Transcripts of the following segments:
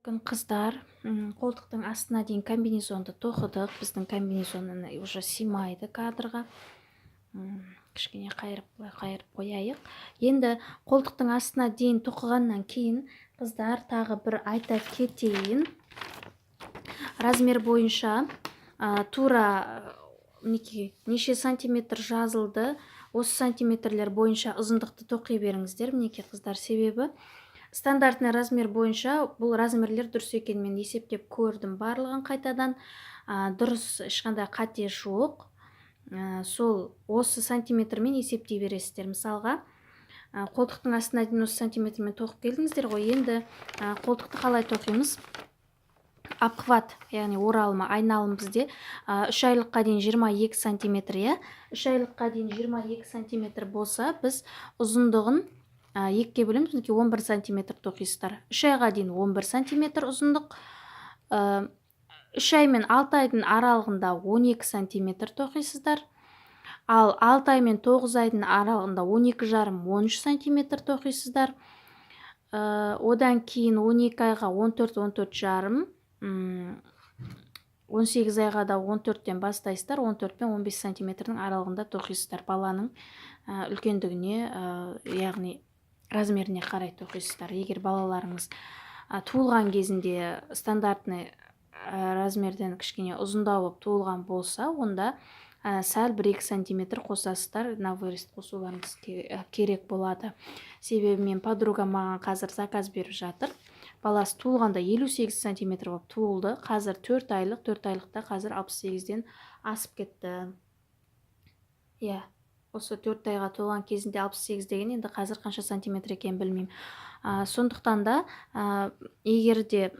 Бүгін, қыздар, қолтықтың астына дейін комбинезонды тоқыдық. Біздің комбинезон уже сыймайды кадрға. Кішкене қайырып, былай қайырып қояйық. Енді қолтықтың астына дейін тоқығаннан кейін, қыздар, тағы бір айта кетейін. Размер бойынша тура, мінекей, неше сантиметр жазылды, осы сантиметрлер бойынша ұзындықты тоқи беріңіздер, мінекей, қыздар. Себебі стандартный размер бойынша бұл размерлер дұрыс екенін мен есептеп көрдім барлығын қайтадан. Дұрыс, ешқандай қате жоқ. Сол осы сантиметрмен есептей бересіздер. Мысалға, қолтықтың астына дейін осы сантиметрмен тоқып келдіңіздер ғой. Енді қолтықты қалай тоқимыз? Обхват, яғни оралымы, айналым бізде 3 айлыққа дейін 22 сантиметр, иә. 3 айлыққа дейін 22 сантиметр болса, біз ұзындығын екіге бөлеміз, мінекей, 11 сантиметр тоқисыздар. 3 айға дейін 11 сантиметр ұзындық, 3 ай мен 6 айдың аралығында 12 сантиметр тоқисыздар. Ал 6 ай мен 9 айдың аралығында 12,5, 13 сантиметр тоқисыздар. Одан кейін 12 айға 14, 14,5, 18 айға да 14-тен бастайсыздар, 14 пен 15 сантиметрдің аралығында тоқисыздар. Баланың үлкендігіне, яғни размеріне қарай тоқисыздар. Егер балаларыңыз туылған кезінде стандартный размерден кішкене ұзындау болып туылған болса, онда сәл 1-2 сантиметр қосасыздар, на вырост қосуларыңыз керек болады. Себебі мен подруга маған қазір заказ беріп жатыр. Баласы туылғанда 58 сантиметр болып туылды. Қазір 4 айлық, 4 айлықта қазір 68-ден асып кетті. Иә, осы 4 айға толған кезінде 68 деген, енді қазір қанша сантиметр екенін білмеймін. Сондықтан да егер де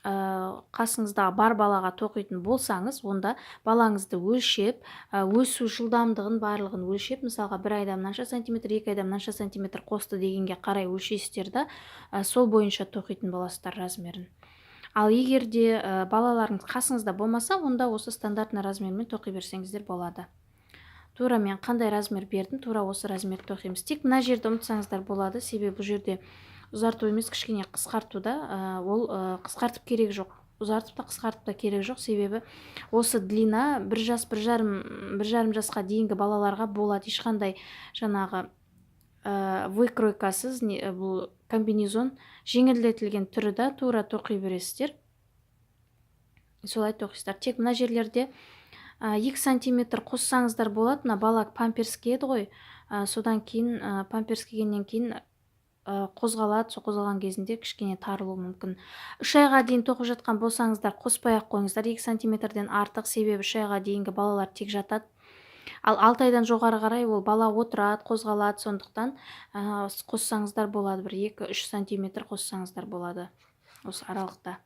қасыңыздағы бар балаға тоқитын болсаңыз, онда балаңызды өлшеп, өсу жылдамдығын барлығын өлшеп, мысалға, бір айда мынанша сантиметр, 2 айда мынанша сантиметр қосты дегенге қарай өлшейсіздер да, сол бойынша тоқитын боласыздар размерін. Ал егер де балаларыңыз қасыңызда болмаса, онда осы стандартный размермен тоқи берсеңіздер болады. Тура мен қандай размер бердім, тура осы размерді тоқимыз. Тек мына жерді ұмытсаңыздар болады, себебі бұл жерде ұзарту емес, кішкене қысқарту да, ол қысқартып керек жоқ, ұзартып та, қысқартып та керек жоқ, себебі осы длина бір жас, 1,5 жасқа дейінгі балаларға болады. Ешқандай жаңағы выкройкасыз не, бұл комбинезон жеңілдетілген түрі да, тура тоқи бересіздер, солай тоқисыздар. Тек мына жерлерде 2 сантиметр қоссаңыздар болады. Мына бала памперс киеді ғой, содан кейін памперс кигеннен кейін қозғалады, сол қозғалған кезінде кішкене тарылуы мүмкін. 3 айға дейін тоқып жатқан болсаңыздар, қоспай ақ қойыңыздар 2 сантиметрден артық, себебі 3 айға дейінгі балалар тек жатады. Ал 6 айдан жоғары қарай ол бала отырады, қозғалады, сондықтан қоссаңыздар болады, бір 2-3 сантиметр қоссаңыздар болады осы аралықта.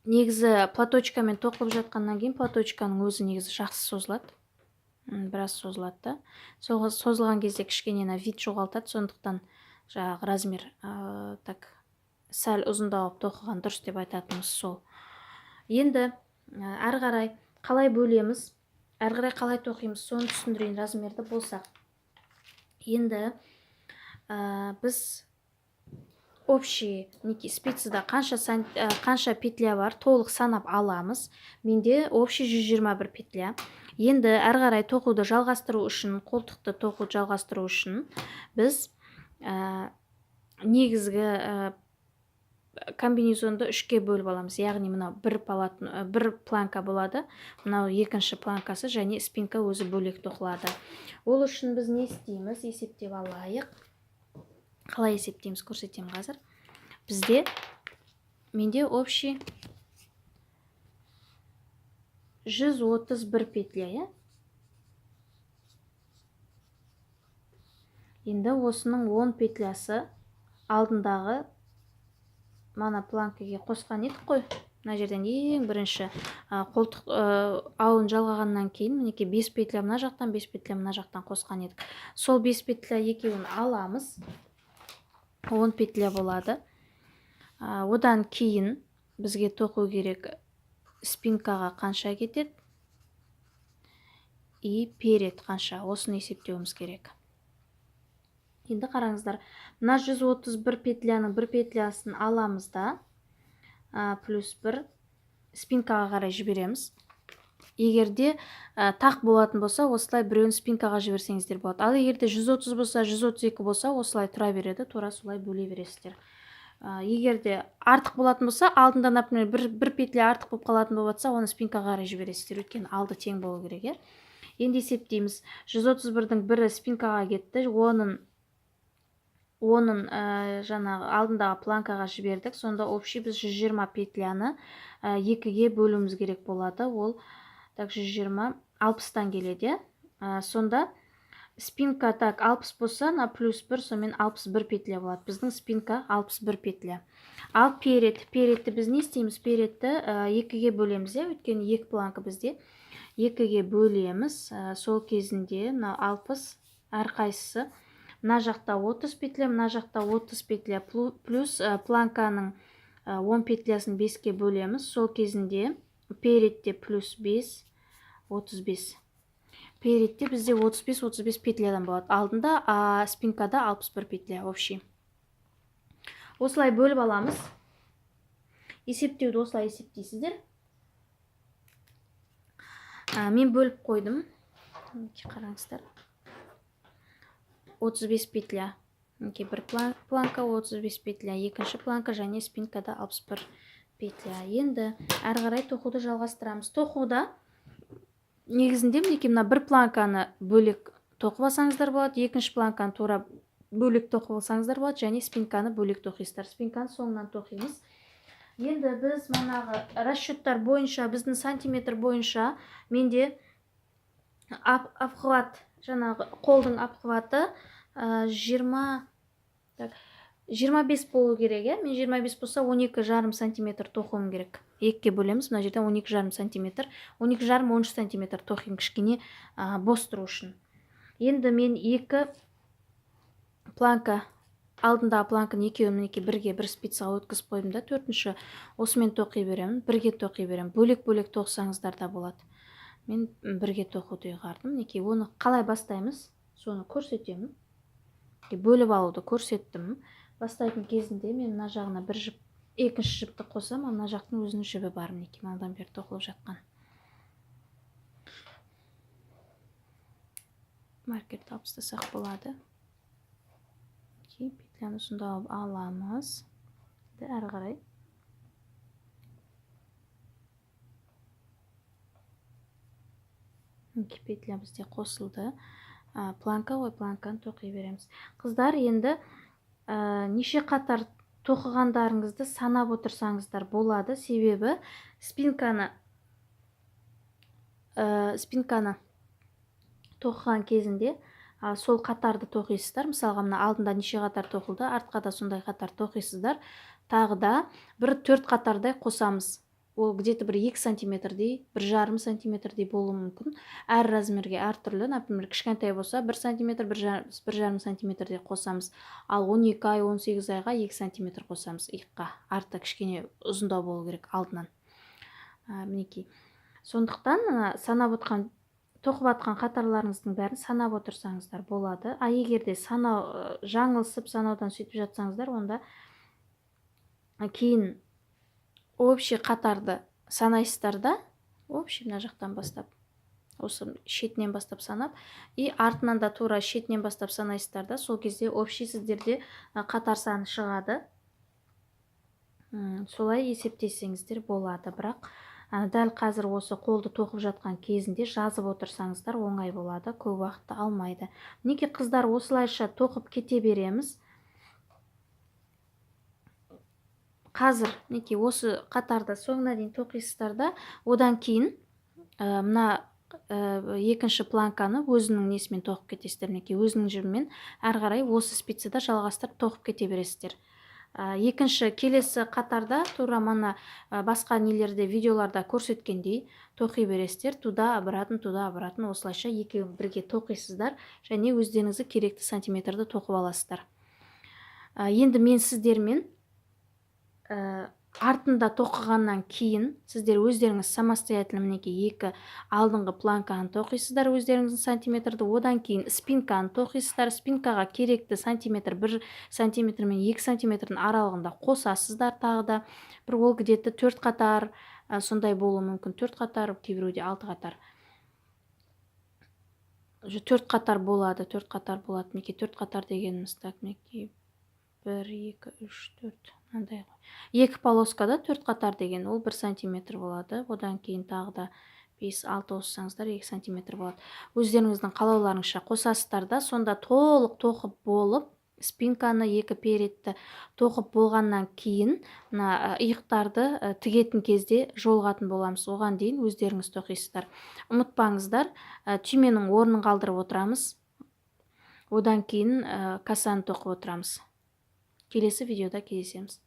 Негізі платочкамен тоқылып жатқаннан кейін платочканың өзі негізі жақсы созылады, біраз созылады да. Сол созылған кезде кішкене ана вид жоғалтады, сондықтан жаңағы размер так сәл ұзындау қылып тоқыған дұрыс деп айтатынымыз сол. Енді әрі қарай қалай бөлеміз, әрі қарай қалай тоқимыз, соны түсіндірейін размерді болсақ. Енді біз общий, мінекей, спицада қанша петля бар, толық санап аламыз. Менде общий 121 петля. Енді әрі қарай тоқуды жалғастыру үшін, қолтықты тоқуды жалғастыру үшін біз негізгі комбинезонды үшке бөліп аламыз. Яғни мынау бір полотно, бір планка болады, мынау екінші планкасы және спинка өзі бөлек тоқылады. Ол үшін біз не істейміз? Есептеп алайық. Қалай есептейміз, көрсетемін қазір. Бізде, менде общий 131 петля, иә. Енді осының 10 петлясы алдындағы мана планкаге қосқан едік қой. Мына жерден ең бірінші қолтық ауын жалғағаннан кейін, мінекей, 5 петля мына жақтан, 5 петля мына жақтан қосқан едік. Сол 5 петля екеуін аламыз, 10 петля болады. Одан кейін бізге тоқу керек спинкаға қанша кетеді и перед қанша, осыны есептеуіміз керек. Енді қараңыздар, мына 131 петляның бір петлясын аламыз да, плюс 1 спинкаға қарай жібереміз. Егер де тақ болатын болса, осылай біреуін спинкаға жіберсеңіздер болады. Ал егер де 130 болса, 132 болса, осылай тұра береді, тура солай бөле бересіздер. Егер де артық болатын болса, алдында, например, бір петля артық болып қалатын болып жатса, оны спинкаға қарай жібересіздер, өйткені алды тең болу керек, иә. Енді есептейміз. 131-дің бірі спинкаға кетті, оның жаңағы алдындағы планкаға жібердік. Сонда общий біз 120 петляны екіге бөлуіміз керек болады. Ол так 120 60-тан келеді, иә. Сонда спинка так 60 болса, на плюс 1, сонымен 61 петля болады. Біздің спинка 61 петля. Ал передті біз не істейміз? Передті екіге бөлеміз, иә, өйткені екі планка бізде екіге бөлеміз. Сол кезінде мына 60 әрқайсысы мына жақта 30 петля, мына жақта 30 петля, плюс планканың 10 петлясын 5-ке бөлеміз. Сол кезінде передте плюс 5, 35. Передте бізде 35-35 петлядан болады. Алдында, спинкада 61 петля общий. Осылай бөліп аламыз. Есептеуді осылай есептейсіздер. Мен бөліп қойдым. Мінекей, қараңыздар. 35 петля. Мінекей, бір планка 35 петля, екінші планка және спинкада 61 петля. Енді әрі қарай тоқуды жалғастырамыз. Тоқуда негізінде мінекей мына бір планканы бөлек тоқып алсаңыздар болады, екінші планканы тура бөлек тоқып алсаңыздар болады және спинканы бөлек тоқисыздар. Спинканы соңынан тоқимыз. Енді біз манағы расчеттар бойынша, біздің сантиметр бойынша менде обхват, жаңағы қолдың обхваты 20, так, 25 болу керек, иә. Мен 25 болса, 12,5 сантиметр тоқуым керек. Екіге бөлеміз, мына жерден 12,5 сантиметр, 12,5, 13 сантиметр тоқимын, кішкене бос тұру үшін. Енді мен екі планка, алдындағы планканы екеуін мінекей бірге бір спицаға өткізіп қойдым да, төртінші осымен тоқи беремін, бірге тоқи беремін. Бөлек-бөлек тоқысаңыздар да болады. Мен бірге тоқуды ұйғардым. Мінекей, оны қалай бастаймыз, соны көрсетемін. Бөліп алуды көрсеттім. Бастайтын кезінде мен мына жағына бір жіп, екінші жіпті қосамын, мына жақтың өзінің жібі бар, мінекей, манадан бері тоқылып жатқан. Маркерді алып тастасақ болады. Мінекей, петляны ұзындалып аламыз. Әрі қарай мінекей петля бізде қосылды. Планка ғой, планканы тоқи береміз. Қыздар, енді неше қатар тоқығандарыңызды санап отырсаңыздар болады. Себебі спинканы тоқыған кезінде сол қатарды тоқисыздар. Мысалға, мына алдында неше қатар тоқылды, артқа да сондай қатар тоқисыздар. Тағы да бір 4 қатардай қосамыз. Ол где-то бір 2 сантиметрдей, 1,5 сантиметрдей болуы мүмкін. Әр размерге әртүрлі. Например, кішкентай болса 1 сантиметр, 1,5 сантиметрдей қосамыз. Ал 12 ай, 18 айға 2 сантиметр қосамыз иыққа. Арты кішкене ұзындау болу керек алдынан. Мінекей. Сондықтан мына санап отқан, тоқып атқан қатарларыңыздың бәрін санап отырсаңыздар болады. А егер де жаңылысып санаудан сөйтіп жатсаңыздар, онда кейін общий қатарды санайсыздар да, общий мына жақтан бастап, осы шетінен бастап санап, и артынан да тура шетінен бастап санайсыздар да, сол кезде общий сіздерде қатар саны шығады. Солай есептесеңіздер болады. Бірақ дәл қазір осы қолды тоқып жатқан кезінде жазып отырсаңыздар оңай болады, көп уақытты алмайды. Мінекей, қыздар, осылайша тоқып кете береміз. Қазір мінекей осы қатарды соңына дейін тоқисыздар да, одан кейін мына екінші планканы өзінің несімен тоқып кетесіздер. Мінекей, өзінің жібімен әрі қарай осы спицада жалғастырып тоқып кете бересіздер. Екінші келесі қатарда тура мана басқа нелерде, видеоларда көрсеткендей тоқи бересіздер. Туда обратно, туда обратно, осылайша екеуін бірге тоқисыздар және өздеріңізге керекті сантиметрді тоқып аласыздар. Енді мен сіздермен Артында тоқығаннан кейін сіздер өздеріңіз самостоятельно, мінекей, екі алдыңғы планканы тоқисыздар өздеріңіздің сантиметрді. Одан кейін спинканы тоқисыздар. Спинкаға керекті сантиметр, 1 сантиметр мен 2 сантиметрдің аралығында қосасыздар. Тағы да бір ол где-то төрт қатар сондай болуы мүмкін, төрт қатар, кейбіреуде алты қатар. Уже төрт қатар болады, төрт қатар болады. Мінекей, төрт қатар дегеніміз, так, мінекей, бір, екі, үш, төрт, мынандай ғой. Екі полоскада төрт қатар деген ол 1 сантиметр болады. Одан кейін тағы да бес, алты қоссаңыздар, 2 сантиметр болады. Өздеріңіздің қалауларыңызша қосасыздар да, сонда толық тоқып болып, спинканы, екі передті тоқып болғаннан кейін мына иықтарды тігетін кезде жолығатын боламыз. Оған дейін өздеріңіз тоқисыздар. Ұмытпаңыздар, түйменің орнын қалдырып отырамыз. Одан кейін косаны тоқып отырамыз. Келесі видеода кездесеміз.